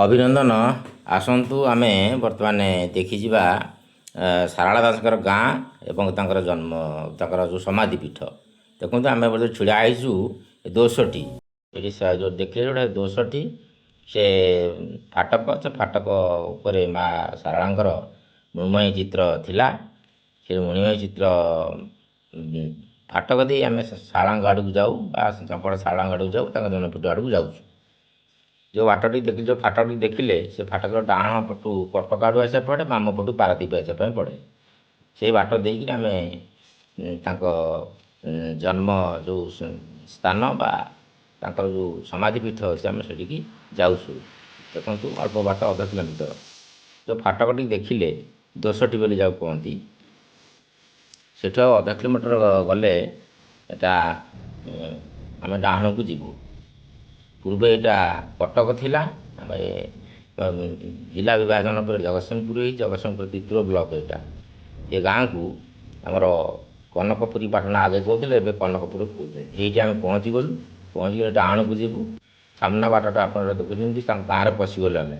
ଅଭିନନ୍ଦନ। ଆସନ୍ତୁ, ଆମେ ବର୍ତ୍ତମାନ ଦେଖିଯିବା ସାରଳା ଦାସଙ୍କର ଗାଁ ଏବଂ ତାଙ୍କର ଜନ୍ମ, ତାଙ୍କର ଯେଉଁ ସମାଧି ପୀଠ। ଦେଖନ୍ତୁ, ଆମେ ବର୍ତ୍ତମାନ ଛିଡ଼ା ହେଇଛୁ ଦୋଷଟି ଏଠି। ଯେଉଁ ଦେଖିଲେ ଗୋଟେ ଦୋଷଟି, ସେ ଫାଟକ, ସେ ଫାଟକ ଉପରେ ମା ଶାରଳାଙ୍କର ମୃଣ୍ମୟୀ ଚିତ୍ର ଥିଲା। ସେ ମୃଣ୍ମୟୀ ଚିତ୍ର ଫାଟକ ଦେଇ ଆମେ ଶାରଳାଙ୍କ ଆଡ଼କୁ ଯାଉ ବା ଚମ୍ପଟ ଶାରଳାଙ୍କ ଆଡ଼କୁ ଯାଉ, ତାଙ୍କ ଜନ୍ମପୀଠ ଆଡ଼କୁ ଯାଉଛୁ। ଯେଉଁ ବାଟଟି ଦେଖିଲେ, ଯେଉଁ ଫାଟକଟି ଦେଖିଲେ, ସେ ଫାଟକର ଡାହାଣ ପଟୁ କଟକ ଆଡ଼ୁ ଆସିବା ପଡ଼େ, ବାମ ପଟୁ ପାରାଦ୍ୱୀପ ଆସିବା ପାଇଁ ପଡ଼େ। ସେଇ ବାଟ ଦେଇକିରି ଆମେ ତାଙ୍କ ଜନ୍ମ ଯେଉଁ ସ୍ଥାନ ବା ତାଙ୍କର ଯେଉଁ ସମାଧି ପୀଠ ଅଛି, ଆମେ ସେଠିକି ଯାଉଛୁ। ଦେଖନ୍ତୁ, ଅଳ୍ପ ବାଟ, ଅଧ କିଲୋମିଟର। ଯେଉଁ ଫାଟକଟି ଦେଖିଲେ, ଦୋଷଟି ବୋଲି ଯାହାକୁ କୁହନ୍ତି, ସେଠୁ ଆଉ ଅଧ କିଲୋମିଟର ଗଲେ ଏଟା ଆମେ ଡାହାଣକୁ ଯିବୁ। ପୂର୍ବେ ଏଇଟା କଟକ ଥିଲା। ଆମେ ଜିଲ୍ଲା ବିଭାଜନ ପରେ ଜଗତସିଂହପୁର ହେଇ ଜଗତସିଂହପୁର ଦ୍ୱିତୀୟ ବ୍ଲକ ଏଇଟା। ଏ ଗାଁକୁ ଆମର କନକପୁରୀ ପାଟଣା ଆଗେ କହୁଥିଲେ, ଏବେ କନକପୁର କହୁଛନ୍ତି। ଏଇଠି ଆମେ ପହଞ୍ଚିଗଲୁ। ପହଞ୍ଚିଗଲେ ଡାହାଣକୁ ଯିବୁ। ସାମ୍ନା ବାଟଟା ଆପଣ ଦେଖୁଛନ୍ତି, ତାଙ୍କ ଗାଁରେ ପଶିଗଲୁ ଆମେ।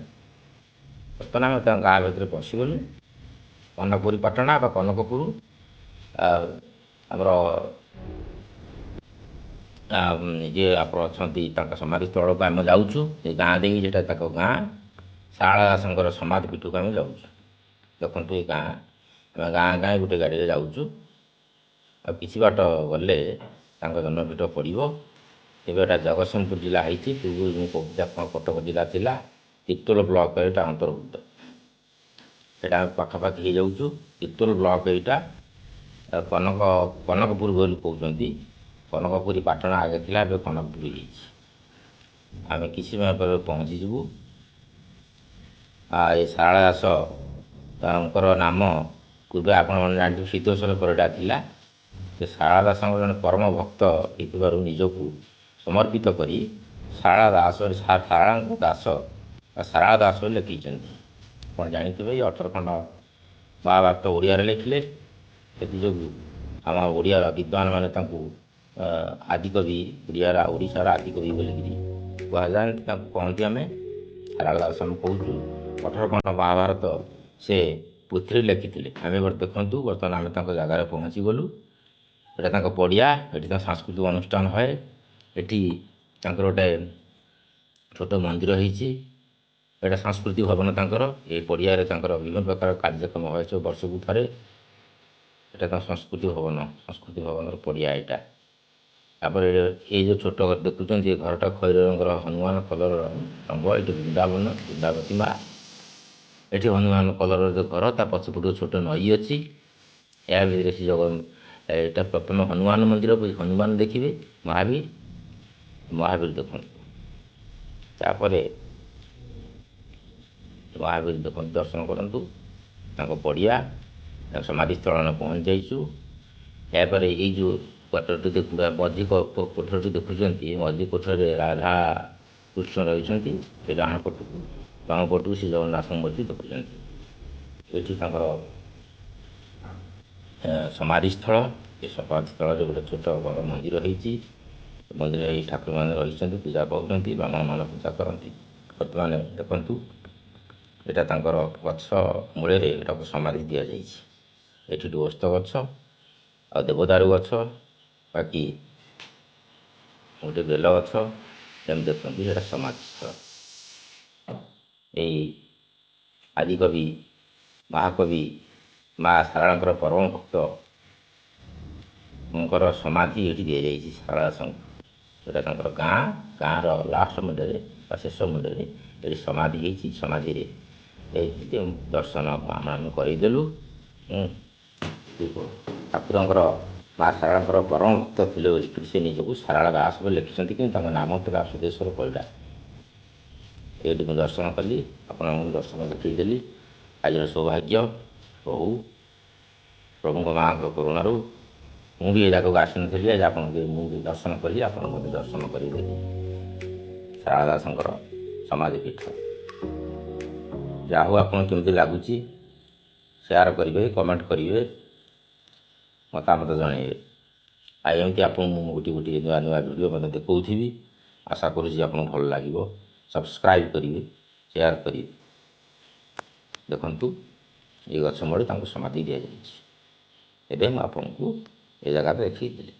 ବର୍ତ୍ତମାନ ଆମେ ତାଙ୍କ ଗାଁ ଭିତରେ ପଶିଗଲୁ। କନକପୁରୀ ପାଟଣା ବା କନକପୁର, ଆଉ ଆମର ଯିଏ ଆପଣ ଅଛନ୍ତି, ତାଙ୍କ ସମାଧି ସ୍ଥଳକୁ ଆମେ ଯାଉଛୁ। ସେ ଗାଁ ଦେଇକି, ଯେଟା ତାଙ୍କ ଗାଁ, ଶାରଳା ଦାସଙ୍କର ସମାଧି ପୀଠକୁ ଆମେ ଯାଉଛୁ। ଦେଖନ୍ତୁ, ଏ ଗାଁ, ଆମେ ଗାଁ ଗାଁ ଗୋଟେ ଗାଡ଼ିରେ ଯାଉଛୁ। ଆଉ କିଛି ବାଟ ଗଲେ ତାଙ୍କ ଜନ୍ମପୀଠ ପଡ଼ିବ। ଏବେ ଏଟା ଜଗତସିଂହପୁର ଜିଲ୍ଲା ହେଇଛି। ପୂର୍ବରୁ ମୁଁ କହୁଛି ଆପଣ, କଟକ ଜିଲ୍ଲା ଥିଲା। ତିର୍ତ୍ତୋଲ ବ୍ଲକ ଏଇଟା ଅନ୍ତର୍ଭୁକ୍ତ। ସେଇଟା ଆମେ ପାଖାପାଖି ହେଇଯାଉଛୁ। ତିର୍ତ୍ତୋଲ ବ୍ଲକ ଏଇଟା, ଆଉ କନକପୁର ବୋଲି କହୁଛନ୍ତି। କନକପୁରୀ ପାଟଣା ଆଗେ ଥିଲା, ଏବେ କନକପୁର ହେଇଛି। ଆମେ କିଛି ସମୟ ପରେ ପହଞ୍ଚିଯିବୁ। ଆଉ ଏ ଶାରଳା ଦାସ, ତାଙ୍କର ନାମ ପୂର୍ବେ ଆପଣମାନେ ଜାଣିଥିବେ, ସିଦ୍ଧେଶ୍ୱର ପରିଡ଼ା ଥିଲା। ସେ ଶାରଳା ଦାସଙ୍କର ଜଣେ ପରମ ଭକ୍ତ ହେଇଥିବାରୁ ନିଜକୁ ସମର୍ପିତ କରି ଶାରଳା ଦାସ, ଶାରଳାଙ୍କ ଦାସ ବା ଶାରଳା ଦାସ ବୋଲି ଲେଖିଛନ୍ତି। ଆପଣ ଜାଣିଥିବେ, ଏଇ 18 ଖଣ୍ଡ ମହାଭାରତ ଓଡ଼ିଆରେ ଲେଖିଲେ। ସେଥିଯୋଗୁଁ ଆମ ଓଡ଼ିଆର ବିଦ୍ୱାନ ମାନେ ତାଙ୍କୁ ଆଦିକବି, ଓଡ଼ିଆର, ଓଡ଼ିଶାର ଆଦିକବି ବୋଲିକିରି କୁହାଯାଆନ୍ତି, ତାଙ୍କୁ କହନ୍ତି। ଆମେ ଶାରଳା ଦାସ ଆମେ କହୁଛୁ। 18 ଖଣ୍ଡ ମହାଭାରତ ସେ ପୋଥିରେ ଲେଖିଥିଲେ। ଆମେ ଦେଖନ୍ତୁ, ବର୍ତ୍ତମାନ ଆମେ ତାଙ୍କ ଜାଗାରେ ପହଞ୍ଚିଗଲୁ। ଏଇଟା ତାଙ୍କ ପଡ଼ିଆ। ଏଠି ତାଙ୍କ ସାଂସ୍କୃତିକ ଅନୁଷ୍ଠାନ ହୁଏ। ଏଠି ତାଙ୍କର ଗୋଟେ ଛୋଟ ମନ୍ଦିର ହେଇଛି। ଏଇଟା ସାଂସ୍କୃତିକ ଭବନ ତାଙ୍କର। ଏ ପଡ଼ିଆରେ ତାଙ୍କର ବିଭିନ୍ନ ପ୍ରକାର କାର୍ଯ୍ୟକ୍ରମ ହୁଏ ସବୁ ବର୍ଷକୁ ଥରେ। ଏଇଟା ତାଙ୍କ ସଂସ୍କୃତି ଭବନ, ସଂସ୍କୃତି ଭବନର ପଡ଼ିଆ ଏଇଟା। ତାପରେ ଏଇ ଯେଉଁ ଛୋଟ ଘର ଦେଖୁଛନ୍ତି, ଏ ଘରଟା ଖଇର ରଙ୍ଗର, ହନୁମାନ କଲରର ରଙ୍ଗ। ଏଇଠି ବୃନ୍ଦାବନ, ବୃନ୍ଦାବତୀ ମା। ଏଠି ହନୁମାନ କଲରର ଯେଉଁ ଘର, ତା ପଛପଟକୁ ଛୋଟ ନଈ ଅଛି। ଏହା ଭିତରେ ସେ ଜଗନ୍। ଏଇଟା ପ୍ରଥମେ ହନୁମାନ ମନ୍ଦିର, ହନୁମାନ ଦେଖିବେ, ମହାବୀର, ମହାବୀର ଦେଖନ୍ତୁ। ତାପରେ ମହାବୀର ଦେଖନ୍ତୁ, ଦର୍ଶନ କରନ୍ତୁ। ତାଙ୍କ ପଡ଼ିଆ, ତାଙ୍କ ସମାଧି ସ୍ଥଳ ଆମେ ପହଞ୍ଚି ଯାଇଛୁ। ଏହାପରେ ଏଇ ଯେଉଁ କ୍ୱାର୍ଟରଟି ଦେଖୁ, ମଝି କୋଠରଟି ଦେଖୁଛନ୍ତି, ମଝି କୋଠରରେ ରାଧା କୃଷ୍ଣ ରହିଛନ୍ତି। ସେ ଡାହାଣ ପଟକୁ, ବାମ ପଟକୁ ଶ୍ରୀ ଜଗନ୍ନାଥଙ୍କ ମୂର୍ତ୍ତି ଦେଖୁଛନ୍ତି। ଏଠି ତାଙ୍କର ସମାଧିସ୍ଥଳ। ଏ ସମାଧିସ୍ଥଳରେ ଗୋଟେ ଛୋଟ ବଡ଼ ମନ୍ଦିର ହେଇଛି। ମନ୍ଦିରରେ ଏଇ ଠାକୁରମାନେ ରହିଛନ୍ତି, ପୂଜା ପାଉଛନ୍ତି, ବ୍ରାହ୍ମଣମାନେ ପୂଜା କରନ୍ତି। ବର୍ତ୍ତମାନ ଦେଖନ୍ତୁ, ଏଇଟା ତାଙ୍କର ଗଛ ମୂଳରେ ଏଟାକୁ ସମାଧି ଦିଆଯାଇଛି। ଏଠି ଓସ୍ତ ଗଛ ଆଉ ଦେବଦାରୁ ଗଛ, ବାକି ଗୋଟେ ବେଲ ଗଛ ଯେମିତି ଦେଖନ୍ତି। ସେଇଟା ସମାଧିସ୍ଥଳ। ଏଇ ଆଦିକବି, ମହାକବି ମା ଶାରଳାଙ୍କର ପରମ ଭକ୍ତଙ୍କର ସମାଧି ଏଠି ଦିଆଯାଇଛି ଶାରଳା ଦାସଙ୍କୁ। ଏଇଟା ତାଙ୍କର ଗାଁ, ଗାଁର ଲାଷ୍ଟ ମୁଣ୍ଡରେ ବା ଶେଷ ମୁଣ୍ଡରେ ଏଠି ସମାଧି ହେଇଛି। ସମାଧିରେ ଏଇ ଦର୍ଶନ ଆମେ କରିଦେଲୁ। ଠାକୁରଙ୍କର, ମା ଶାରଳାଙ୍କର ପରମ ଭକ୍ତ ଥିଲେ ବୋଲିକରି ସେ ନିଜକୁ ଶାରଳା ଦାସ ବୋଲି ଲେଖିଛନ୍ତି, କିନ୍ତୁ ତାଙ୍କ ନାମ ଥିଲା ସୁଦେଶ୍ୱର ପରିଡ଼ା। ଏଇଠି ମୁଁ ଦର୍ଶନ କଲି, ଆପଣଙ୍କୁ ଦର୍ଶନ ଦେଖେଇଦେଲି। ଆଜିର ସୌଭାଗ୍ୟ ବହୁ ପ୍ରଭୁଙ୍କ, ମାଆଙ୍କ କରୁଣାରୁ ମୁଁ ବି ଏ ଜାଗାକୁ ଆସିନଥିଲି। ଆଜି ଆପଣଙ୍କୁ ମୁଁ ବି ଦର୍ଶନ କଲି, ଆପଣଙ୍କୁ ମଧ୍ୟ ଦର୍ଶନ କରିଦେଲି ଶାରଳା ଦାସଙ୍କର ସମାଧି ପୀଠ। ଯାହା ହଉ, ଆପଣଙ୍କୁ କେମିତି ଲାଗୁଛି ସେୟାର କରିବେ, କମେଣ୍ଟ କରିବେ, ମତାମତ ଜଣାଇବେ। ଆଉ ଏମିତି ଆପଣଙ୍କୁ ମୁଁ ଗୋଟିଏ ଗୋଟିଏ ନୂଆ ନୂଆ ଭିଡ଼ିଓ ମଧ୍ୟ ଦେଖାଉଥିବି। ଆଶା କରୁଛି ଆପଣଙ୍କୁ ଭଲ ଲାଗିବ। ସବସ୍କ୍ରାଇବ୍ କରିବେ। ସେୟାର କରିବେ। ଦେଖନ୍ତୁ, ଏ ଗଛ ମୂଳରେ ତାଙ୍କୁ ସମାଧି ଦିଆଯାଇଛି। ଏବେ ମୁଁ ଆପଣଙ୍କୁ ଏ ଜାଗାରେ ଦେଖେଇଦେଲି।